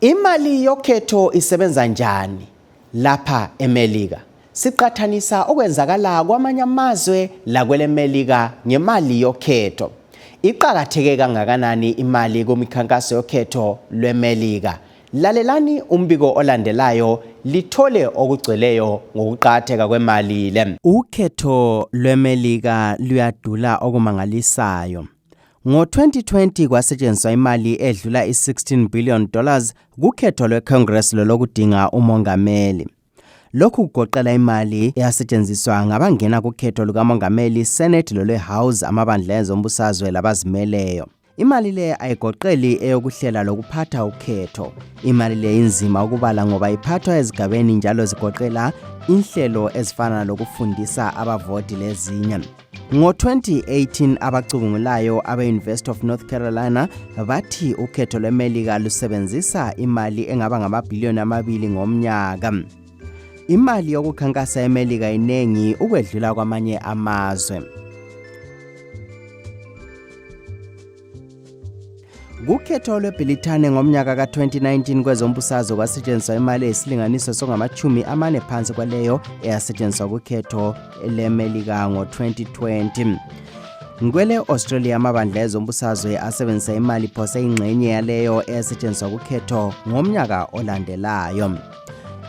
Imali Yokhetho isebenza njani lapha eMelika? Siqathanisa okwenzakala kwamanye amazwe lakwele Melika ngemali yokhetho. Iqakatheke kangakanani imali kumikhankaso yokhetho lweMelika? Lalelani umbiko olandelayo lithole okugcweleyo ngokuqakatheka kwemali le. Ukhetho lweMelika luyadula okumangalisayo. Ngo-2020 kwasetshenziswa imali edlula $16 billion kukhetho lweCongress lokudinga umongameli. Lokhu kugoqela imali eyasetshenziswa ngabangena kukhetho lukamongameli, Senate lolweHouse, amabandla ezombusazwe labazimeleyo. Imali le ayigoqeli eyokuhlela lokuphatha ukhetho. Imali le inzima ukubala ngoba iphathwa ezigabeni njalo zigoqela inhlelo ezifana lokufundisa abavoti lezinye. Ngo-2018 abacubungulayo abe-University of North Carolina bathi ukhetho lweMelika lusebenzisa imali engaba ngamabhiliyoni amabili ngomnyaka. Imali yokukhankasa eMelika inengi ukwedlula kwamanye amazwe. Kukhetho lweBrithani ngomnyaka ka-2019 kwezombusazwe kwasetshenziswa imali esilinganiso songama-40 phansi kwaleyo eyasetshenziswa kukhetho leMelika ngo-2020. Kwele-Australia amabandla ezombusazwe asebenzisa imali phose ingxenye yaleyo eyasetshenziswa kukhetho ngomnyaka olandelayo.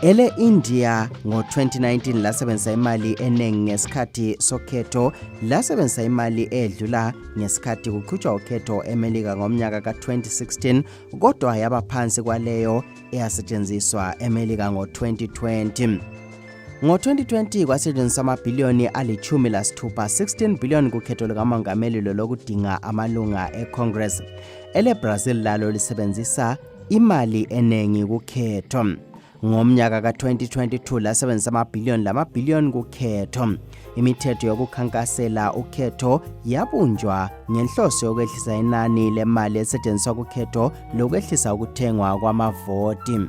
Ele-India ngo-2019 lasebenzisa imali eningi ngesikhathi sokhetho, lasebenzisa imali edlula ngesikhathi kuqhutshwa ukhetho eMelika ngomnyaka ka-2016 kodwa yaba phansi kwaleyo eyasetshenziswa eMelika ngo-2020. Ngo-2020 kwasetshenziswa amabhiliyoni ali-16, $16 billion kukhetho lukamongameli lokudinga amalunga eCongress. Ele-Brazil lalo lisebenzisa imali eningi kukhetho. Ngomnyaka ka-2022 lasebenzisa amabhiliyoni kukhetho. Imithetho yokukhankasela ukhetho yabunjwa ngenhloso yokwehlisa inani lemali esetshenziswa kukhetho lokwehlisa ukuthengwa kwamavoti.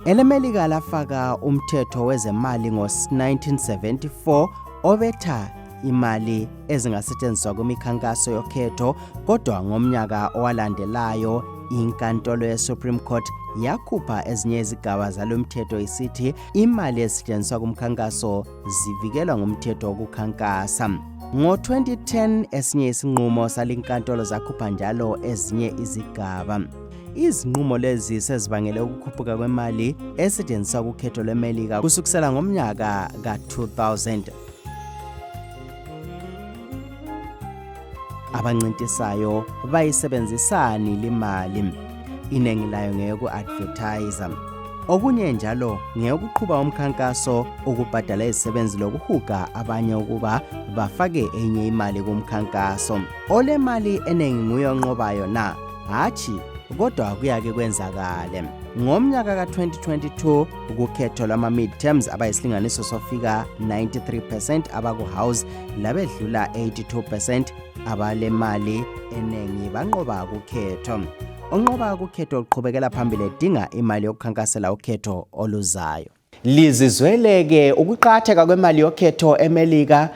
EleMelika lafaka umthetho wezemali ngo-1974 obetha imali ezingasetshenziswa kumikhankaso yokhetho, kodwa ngomnyaka owalandelayo inkantolo ye-Supreme Court yakhupha ezinye izigaba zalomthetho isithi imali ezisetshenziswa kumkhankaso zivikelwa ngumthetho wokukhankasa. Ngo-2010 esinye isinqumo salinkantolo zakhupha njalo ezinye izigaba. Izinqumo lezi sezibangele ukukhuphuka kwemali esetshenziswa kukhetho lweMelika kusukela ngomnyaka ka-2000. Abancintisayo bayisebenzisani limali? Inengi layo ngeyoku-advertise. Okunye njalo ngeyokuqhuba umkhankaso, ukubhadala izisebenzi lokuhuga abanye ukuba bafake enye imali kumkhankaso. Ole mali enengi nguye onqobayo na? Hatshi, kodwa kuyake kwenzakale. Ngomnyaka ka-2022 ukukhetho lwama-midterms abayisilinganiso sofika 93% abaku-House labedlula 82% abale mali enengi banqoba kukhetho. Onqoba kukhetho uqhubekela phambili edinga imali yokukhankasela ukhetho oluzayo. Lizizweleke ukuqatheka kwemali yokhetho eMelika